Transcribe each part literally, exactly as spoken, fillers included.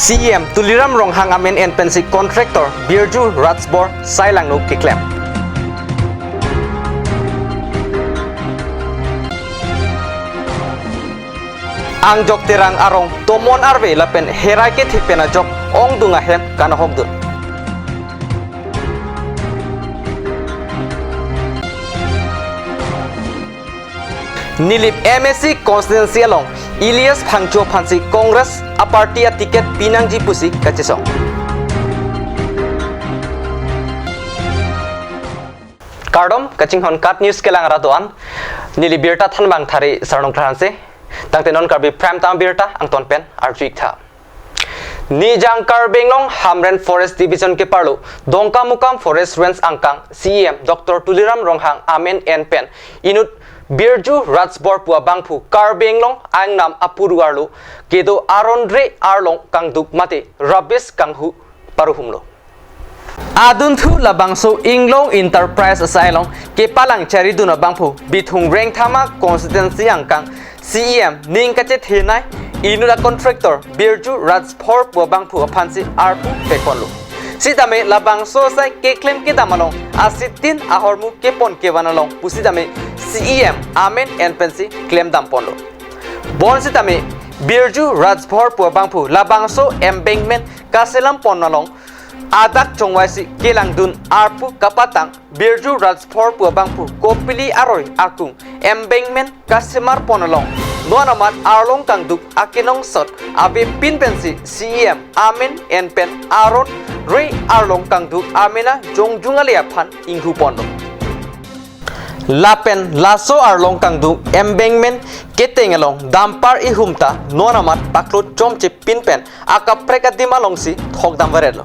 C E M Tuliram Ronghang amen en pensi contractor Birju Rajbor sailangno keklem. Angjok Terang arong tomon arve lapen herai kethe pen ajok ongdung ahem kanahokdun. Nilip M A C constituency along Elias Phangcho aphansi Congress a-party a-ticket pinangji pusi kachesong. Kardom, kachinghon KAT News kelang arat do-an, neli birta thanbang Thari Sarnung Kranse, tangte non Karbi Prime Time birta angton pen arju-ik tha. Nijang Karbi Anglong Hamren Forest Division keparlo Dongkamukam Forest Range angkang C E M Doctor Tuliram Ronghang amen en pen inut Birju Rajbor pu abangphu Karbi Anglong angnam apuru arlo kedo aron re arlong kangduk mate rubbish kanghu paruhumlo. Adunthu labangso Inglong Enterprise asai along kepalang charidun abangphu Bithung Rengthama constituency angkang C E M ning kachethenei inut a-contractor Birju Rajbor pu abangphu aphansi arpu pekonlo. Sitame labangso asai keklem kedam along asitin ahormu kepon kevan along pusitame C E M amen en pensi klemdam ponlo. Bonsitame Birju Rajbor pu abangphu labangso embankment kaselam pon along adak chongvaisi kelangdun arpu kapatang Birju Rajbor pu abangphu kopili aroi akung embankment kasemar pon along non amat arlong kangduk akenangsot avepin pensi C E M amen en pen aron re arlong kangduk amena jongjung ale aphan inghu ponlo. Lapen laso arlong kangduk embankment keteng along dumper ihum ta non amat paklot chomche pin pen akaprek adim alongsi thokdam varetlo.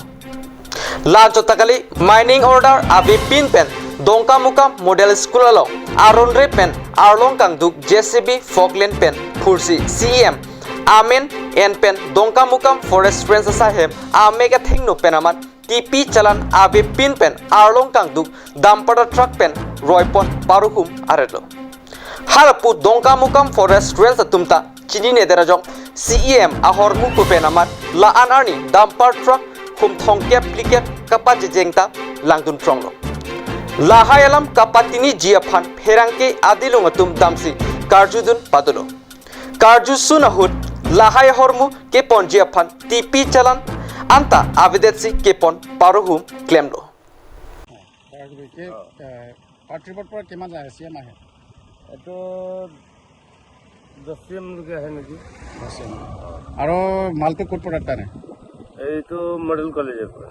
La chot ta kali, mining order avepin pen Dongkamukam Model School along aron re pen arlong kangduk J C B forklift pen phursi C E M amen en pen Dongkamukam Forest Range asai ahem amek athengno pen amat T P challan avepin pen arlong kangduk dumper truck pen roipon paruhum aretlo. Halapu Dongkamukam Forest Range atum ta chinine der ajok C E M ahormu pu pen amat la-an arni dumper truck hum thomkep phlikep kapajejeng ta langdun thronglo. Lahai alam kapatiniji aphan pherangke adilung atum damsi karjudun padolo. Karjusun ahut lahai ahormu keponji aphan T P challan anta avedetsi kepon paruhum klemlo. কি, এ, পাৰ্টিৰ পৰা কিমান যায়, C M আহে? এইটো দহ C M লৈকে আহে নেকি? দহ চি এম। আৰু মালটো ক'ৰ পৰা টানে? এইটো মডেল কলেজৰ পৰা।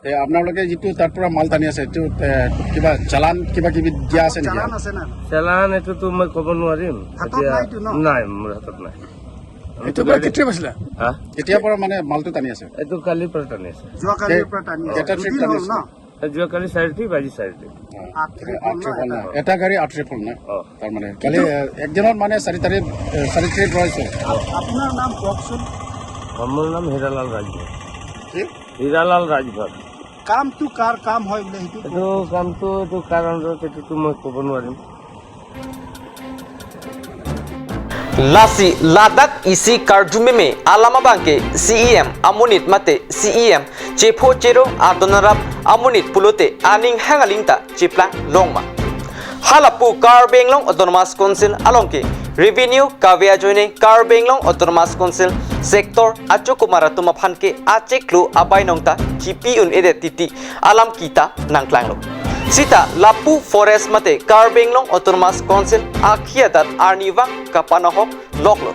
তে আপোনালোকে যিটো তাৰ পৰা মাল টানি আছে, এইটো, এ, কিবা চালান কিবা কিবি দিয়া আছে নেকি? চালান আছে না? চালান এইটোতো মই ক'ব নোৱাৰিম। হাতত এতিয়া নাইতো ন? নাই, মোৰ হাতত নাই। এইটো পৰা কেতিয়া পাইছিলা? হা? কেতিয়াৰ পৰা মানে মালটো টানি আছে? এইটো কালিৰ পৰা টানি আছে। যোৱাকালিৰ পৰা টানি আছে। কেইটা ট্ৰিপ দুদিন টানি হ'ল আছে? ন? যোৱাকালি চাৰি ট্ৰিপ, আজি চাৰি ট্ৰিপ। আঠ ট্ৰিপ হ'ল ন? আঠ ট্ৰিপ হ'ল ন? এটা গাড়ী আঠ ট্ৰিপ হ'ল ন? অ। তাৰমানে কালি, এ, একদিনত মানে চাৰি তাৰিখ, এ, চাৰি ট্ৰিপ ৰৈছে। আপোনাৰ নাম কওকচোন। অ, মোৰ নাম হীৰালাল ৰাজভৰ। কি? হীৰালাল ৰাজভৰ। কামটো কাৰ কাম হয় বোলে সেইটো? এইটো কামটো, এইটো কাৰ আণ্ডাৰত, এইটোতো মই ক'ব নোৱাৰিম। Lasi ladak isi karjumeme alam abangke C E M amonit mate C E M chepho chero adonarap amonit pulote aning hang aling ta cheplang longma. Halapu Karbi Anglong Autonomous Council alongke revenue kave ajoine Karbi Anglong Autonomous Council sector achokumar atum aphan ke achiklo abai nongta chipi un-edet titi alam kita nangklanglo. Sita lapu forest mate Karbi Anglong Autonomous Council akhi adat arnivang kapanahok loklo.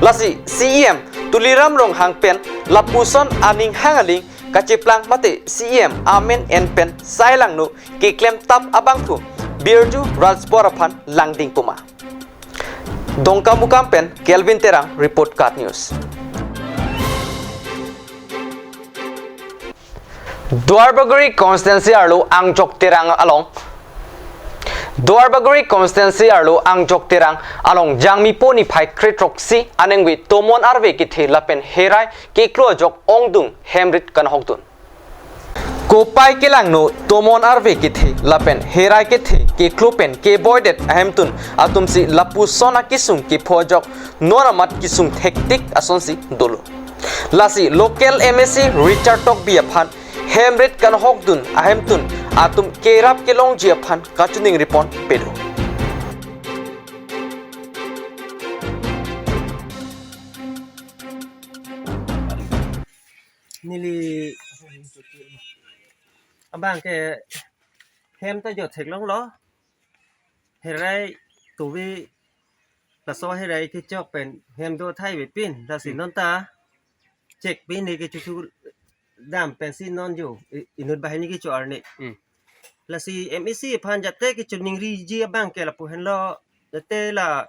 Lasi C E M Tuliram Ronghang pen lapuson aning hang aling kacheplang mate C E M amen en pen sailangno keklem tap abangphu Birju Rajbor aphan langding puma. Dongkamukam pen Kelvin Terang report KAT News. Duarbagori constituency arlo Angjok Terang along. Duarbagori constituency arlo Angjok Terang along Jangmipo niphai kre-throksi aningve tomon arve kethe lapen herai keklo ajok ongdung hemrit kanahokdun. Kopai kelangno tomon arve kethe lapen herai kethe keklo pen kevoidet ahemtun atumsi lapuson akisung kepho ajok non amat kisung thektik asonsi dolo. Lasi local M A C Richard Tokbi aphan hem rit kanhokdun ahemtun atum kerap kelongji aphan kachiningri ponpe do. Neli abang ke hem ta jot theklonglo. Herai tuvi laso herai kechok pen hem do thai vepin. Lasi Hmm. non ta chek pin ne kechuchu dam pensi non jo i-, inut banghini kecho arni. Hmm. Lasi M A C aphan jate kechiningriji abang ke lapu henlo, jate la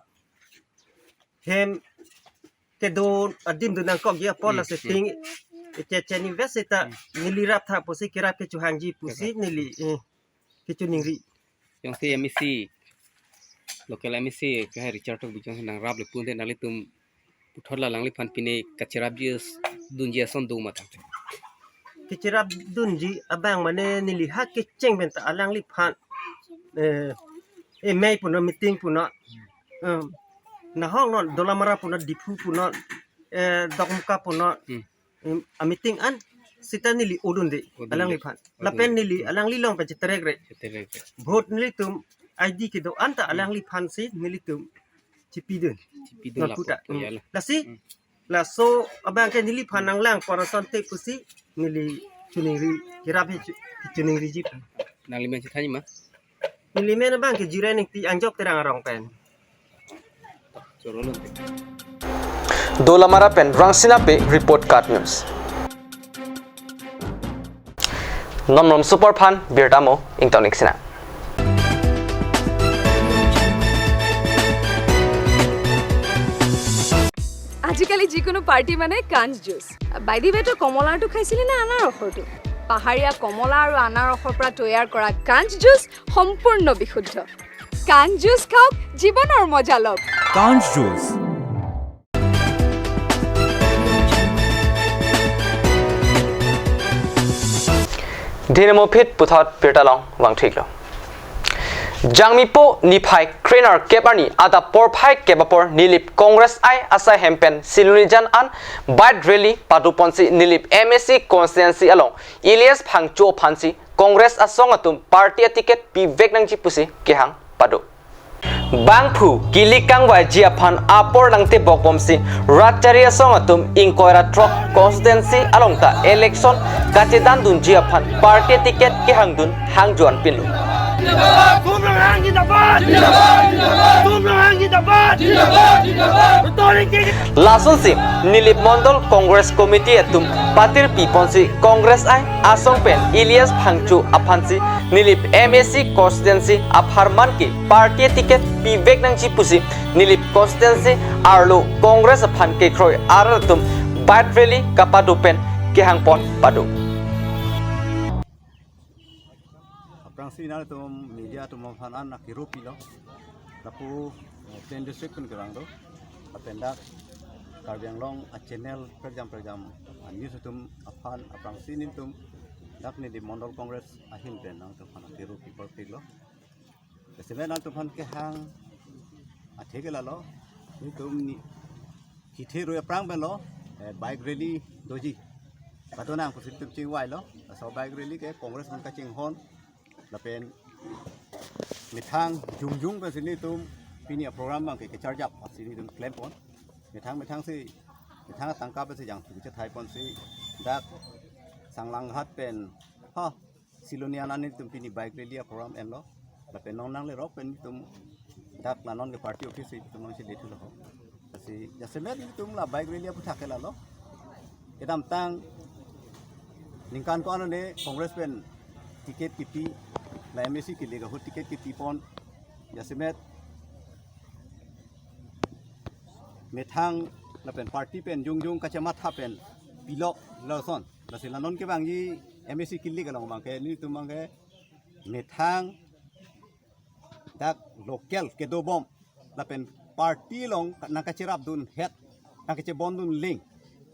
hem kedo adim do nangkokji apot Hmm, lasi hmm. ping che che ni ves seta Hmm. neli rap tha pusi kerap kechohangji pusi Kerap. neli, eh, kechiningri. Jongsi M A C, local M A C ke Richard Tokbi jongsi nangrap le pun te nanglitum puthot la alangliphan pine kachirapji s-, dunji ason do ma tangte. Kachirapdunji abang mane neli ha kecheng pen ta alangliphan, eh, emei punon meeting punon. Em, nahok non Dolamara punon, Diphu punon, eh, Dokmoka punon. Hmm. Em, a meeting an seta neli odunde Odunde. alangliphan. Odunde. Lapen neli Hmm. alangli along pen cheterekre. Cheterekre. Vote nelitum I D kedo-an ta Hmm. alangliphan si nelitum chipidun. Chipidun Non lapu puta. to ya Hmm. la. Lasi Hmm. laso abang ke neliphan nanglang pon ason te pusi neli chiningri, kerap hi chu-, chiningriji. Nangli men si thanji ma? Neli men abang ke Jiren Ingti, Angjok Terang arong pen. Choro lonte. Dolamara pen Rangsina Bey report, KAT News. Nomnom superphan birta mo ingtong iksina. আজিকালি যিকোনো পাৰ্টি মানে কাঞ্চ জুচ। বাইদেৱেতো কমলাৰটো খাইছিলে নে আনাৰসৰটো? পাহাৰীয়া কমলা আৰু আনাৰসৰ পৰা তৈয়াৰ কৰা কাঞ্চ জুচ সম্পূৰ্ণ বিশুদ্ধ। কাঞ্চ জুচ খাওক, জীৱনৰ মজা লওক। কাঞ্চ juice. Dhinimo phit puthot birta along vangthiklo. Jangmipo niphai krenerkep arni adap porphai kep apor Nilip Congress I asai hem pen Silonijan an bike rally padoponsi Nilip M A C constituency along Elias Phangcho aphansi Congress asong atum party aticket pivek nangji pusi kehang pado. Bangphu kili kangvaiji aphan apor nangtebok bomsi Ratchari asong atum ingkoi ra throk constituency along ta election kachedandunji aphan party ticket kehangdun hangjo-an pinlo. Lasonsi Nilip Mondol Congress Committee atum patirpiponsi Congress I asong pen Elias Phangcho aphansi Nilip M A C constituency apharman ke party ticket pivek nangji pusi Nilip constituency arlo Congress aphan kekroi arat atum bike rally kapado pen kehangpon pado. Aphrangsi nangtum media atum aphan an akirupilo. Lapu, eh, Plain District pen kerang do. Lapen dak Karbi Anglong a channel prekjam prekjam a news atum aphan aphrangsi nelitum dak Nilip Mondol Congress ahin pen nangtum aphan akirupi parpiklo. Jasemet nangtum aphan kehang athe ke lalo, nelitum ni kithe rui aphrang pen lo, eh, bike rally doji. Kadonang pusi nelitum chingvailo, laso bike rally ke Congress aphan kachinghon, lapen methang jongjong pensi nelitum pini a program abang ke kecharjap, si nelitum klempon. Methang methangsi, methang tangka pensi jangthu kechetaiponsi dak Sanglanghat pen, ha, Siloni an nelitum pini bike rally a program enlo. Lapen non nanglerok pen nelitum dak la non ke party office si nelitum nangchele thulo. Si jasemet nelitum la bike rally aputhak ke lalo. Kedamtang ningkan ko-an ne Congress pen ticket kipi, la M A C kilik ahut ticket kipipon. Jasemet methang lapen party pen jongjong kachematha pen pilok lason. Lasi la non kevangji M A C kilik along abang ke nelitum abang ke methang dak local kedobom lapen party along nangkacherapdun het, nangkachebondun link,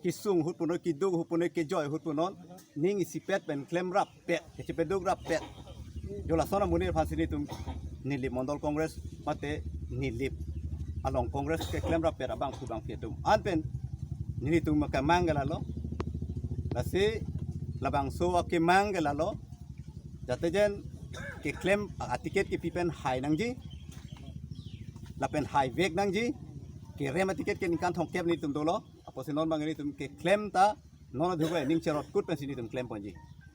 kesung ahut punon, keduk ahut punon, kejoi ahut punon, ning isipet pen klemrappet, kachepedukrappet. Jo lason amonit aphansi nelitum Nilip Mondol Congress mate Nilip along Congress keklemrappet abangphu bangphi atum an pen nelitum kemang ke lalo, Lasi labangso akemang ke lalo, jate jen keklem a-ticket kepi pen hai nangji, lapen hai vek nangji. Kerem a-ticket ke ningkan thomkep nelitum dolo. Apotsi non bang nelitum keklem ta non adhubai ning cherot kut pensi nelitum klemponji.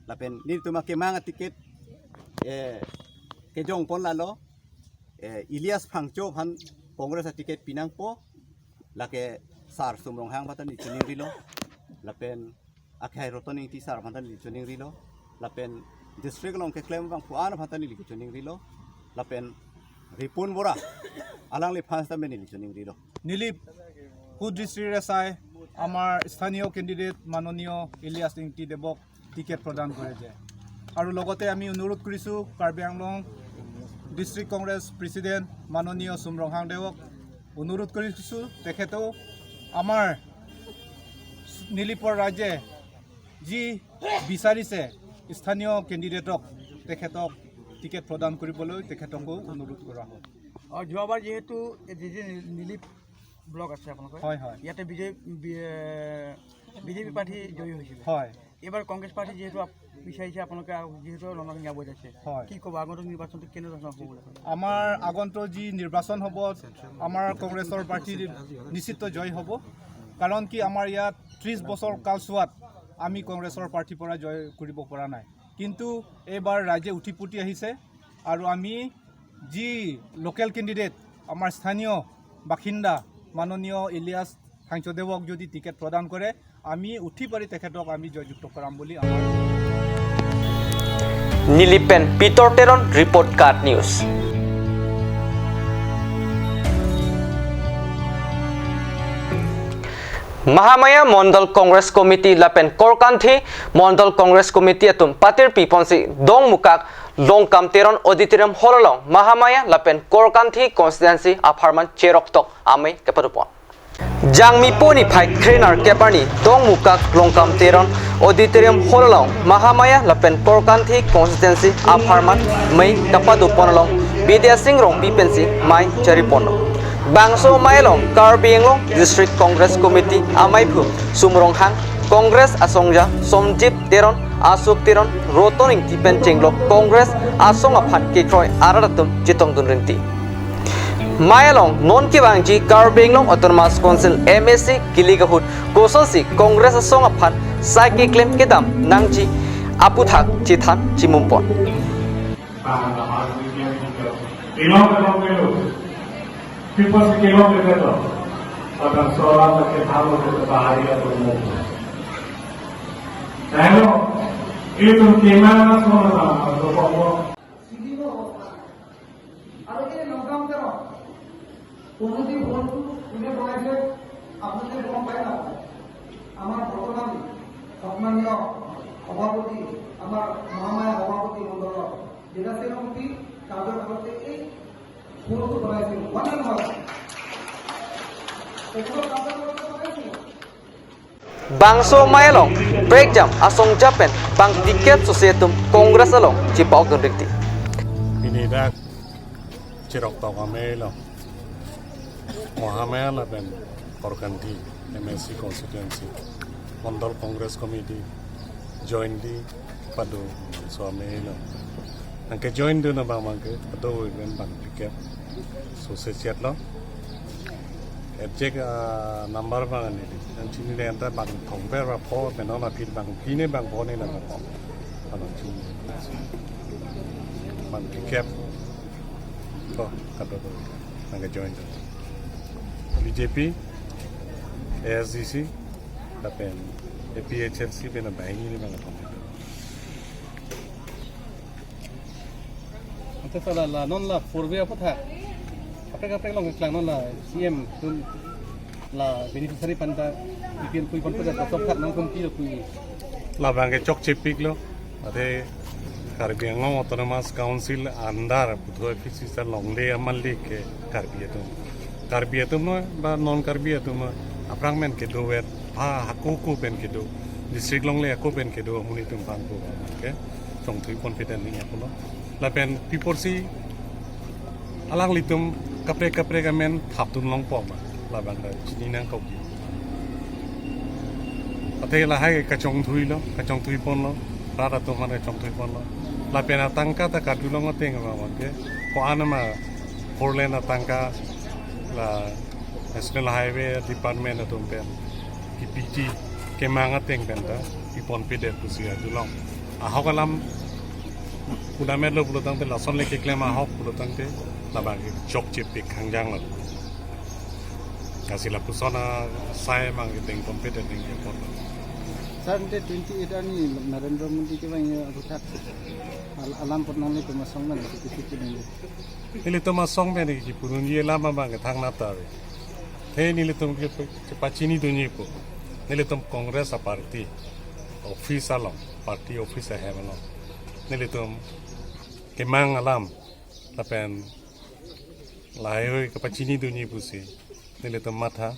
Lapen nelitum akemang a-ticket, eh, kejongpon lalo, eh, Elias Phangcho aphan Congress a-ticket pinangpo, lake Sar Sum Ronghang aphan ta neli choningrilo, lapen akhai Roton Ingti sar aphan ta neli choningrilo, lapen district along keklem abang pu-an aphan ta neli choningrilo, lapen Ripun Bora alangliphan ta neli choningrilo. Neli Hu district esai আমাৰ স্থানীয় কেণ্ডিডেট মাননীয় ইলিয়াছ ইংতি দেৱক টিকেট প্ৰদান কৰে যে। আৰু লগতে আমি অনুৰোধ কৰিছোঁ কাৰ্বি আংলং ডিষ্ট্ৰিক্ট কংগ্ৰেছ প্ৰেচিডেণ্ট মাননীয় চুম ৰংহাং দেৱক অনুৰোধ কৰিছোঁ, তেখেতেও আমাৰ নীলিপৰ ৰাইজে যি বিচাৰিছে স্থানীয় কেণ্ডিডেটক, তেখেতক টিকেট প্ৰদান কৰিবলৈ তেখেতকো অনুৰোধ কৰা হ'ল। আৰু যোৱাবাৰ যিহেতু এই যি যি নীলিপ ব্লক আছে আপোনালোকৰ, হয়, হয়। ইয়াতে বিজে-, বি-, এ, বিজেপি প্ৰাৰ্থী জয়ী হৈছিলে। হয়। এইবাৰ কংগ্ৰেছ প্ৰাৰ্থী যিহেতু আপ-, বিচাৰিছে আপোনালোকে, আৰু যিহেতু ৰণসিঙা বজাইছে, হয়। কি ক'ব, আগন্তুক নিৰ্বাচনটো কেনেধৰণৰ হ'ব বুলি ভাবে? আমাৰ আগন্তুক যি নিৰ্বাচন হ'ব, আমাৰ কংগ্ৰেছৰ প্ৰাৰ্থী নিশ্চিত জয় হ'ব। কাৰণ কি, আমাৰ ইয়াত ত্ৰিশ বছৰ কালছোৱাত আমি কংগ্ৰেছৰ প্ৰাৰ্থীৰ পৰা জয় কৰিব পৰা নাই, কিন্তু এইবাৰ ৰাইজে উঠি পৰি আহিছে আৰু আমি যি লোকেল কেণ্ডিডেট, আমাৰ স্থানীয় বাসিন্দা মাননীয় ইলিয়াছ ফাংচদেৱক যদি টিকেট প্ৰদান কৰে, আমি উঠি পৰি তেখেতক আমি জয়যুক্ত কৰাম বুলি আমাৰ। Nilip pen Pitor Teron, Report Card News. Mahamaya Mondol Congress Committee lapen Korkanthi Mondol Congress Committee atum patir piponsi Dongmukak Longkam Teron Auditorium Hall along Mahamaya lapen Korkanthi Constituency apharman cheroktok amei kepadopon. Jangmi puni phai krenerkep arni Dongmukak Longkam Teron Auditorium Hall along Mahamaya lapen Korkanthi Constituency apharman mei kapadopon along Bidya Sing Rongpi pensi mei chariponlo. Bangso mei along Karbi Anglong District Congress Committee ameiphu Sum Ronghang, Congress asongja Somjit Teron, Ashok Teron, Roton Ingti pen chenglok Congress asong aphan kekroi arat atum chetongdun rinti. Mei along non kevangji Karbi Anglong Autonomous Council M A C kilik ahut kosonsi Congress asong aphan sai keklem kedam nangji aputhak chethan chimumpon. Pang, pang, pang, pang, pang. Ilong ke long ke lo. People si ke long ke lo. Padang solam ke halo ke bahari atau mo. Tayo, itu kemana semua sama, atau kok mo? Sini lo. Ada ke lengkap ke lo. কোনোদিন ভুলটো কোনে বনাইছে, আপোনালোকে গম পায় নাপায়? আমাৰ বৰ্তমান সন্মানীয় সভাপতি, আমাৰ মহামায়া সভাপতি মণ্ডলৰ দেৱাশীস ৰংপি কাৰ্যকালতে এই ভুলটো বনাইছিল। হয় নে নহয়? তেখেতৰ কাৰ্যকালতে বনাইছিল। Bangso mei along prekjam asongja pen bang ticket sose atum Congress along chepa-okdun rinti. Pini dak cheroktok amei along Mahamaya lapen Korkanthi M A C constituency Mondol Congress Committee jointly pado so amei along. Nang kejoin dun abang bang ke pado event bang ticket sose chet lo. Exact, ah, number bang ani di. Nang chinine anta bang thongper ba pho, pen non aphi bang phli ne bang pho ne nang pho. Abang chini. Bang ticket. Ko, kado ko. Nang kejoin dun. B J P, A S D C, lapen A P H L C pen abang ini bang thong. Ante sala la non la four way aputhak kaprek kaprek along keklang, non la C M atum la beneficiary aphan ta B P L pui pon pada top thak nang kumpi lo pui. Labang ke chokchepik lo. Ate Karbi Anglong Autonomous Council under puthot office sisa longle aman le ke Karbi atum. Karbi atum lo ba non Karbi atum lo. Aphrang pen kedo vet, ha, hako ko pen kedo. District longle hako pen kedo amonit atum aphan ko ke. Chongthui confident ni ako lo. Lapen people si alanglitum kaprek kaprek amen thapdun longpo ma, labang ta chini nangkok. Athe lahai kachongthuilo, kachongthui ponlo, rat atum aphan kachongthui ponlo. Lapen atangka ta kadulong ateng ma ke, ko-an ma four lane atangka la National Highway Department atum pen kipiji kemang ateng pen ta piponpedet pusi adulong. Ahok alam punamet lo pulo tangte, lason le keklem ahok pulo tangte, labang ke chokche pik hangjang lo. Lasi lapuson asai mang ke dengponpedet dengke ponlo. Sir, ante twenty-eight arni Narendra Modi kevangji aphuthak al-, alam apot nanglitum asong pen kipu nangji. Nelitum asong pen kipu nangji alam abang ke thangnat ta ave. Athe nelitum ke, kepachini dunji pu. Nelitum Congress a party office along, party office ahem along nelitum kemang alam lapen lahaihui kepachini dunji pusi nelitum matha.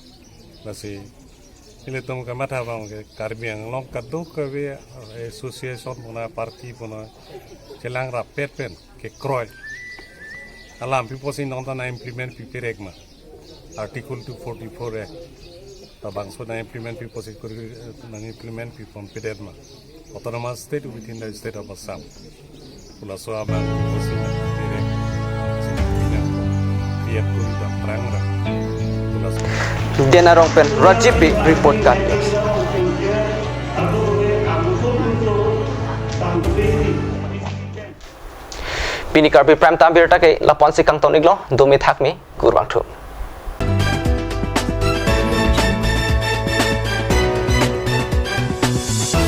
Lasi nelitum kematha abang ke Karbi Anglong kadokave association puna party puna chelang rapet pen kekroi alam pi pusi nonta nang-implement piperek ma, Article two forty-four A labangso nang-implement pi pusi kuri, nang-implement piponpedet ma, autonomous state within the state of Assam pu laso abang pi pusi nang piperek, si nang pinang pi apun dam prang ra pu laso. Dena Rongpen, Rajiv Bey, report card news. Pini Karbi Prime Time birta ke lapu-ansi kangton-iklo, dome thakme, kurvangthu.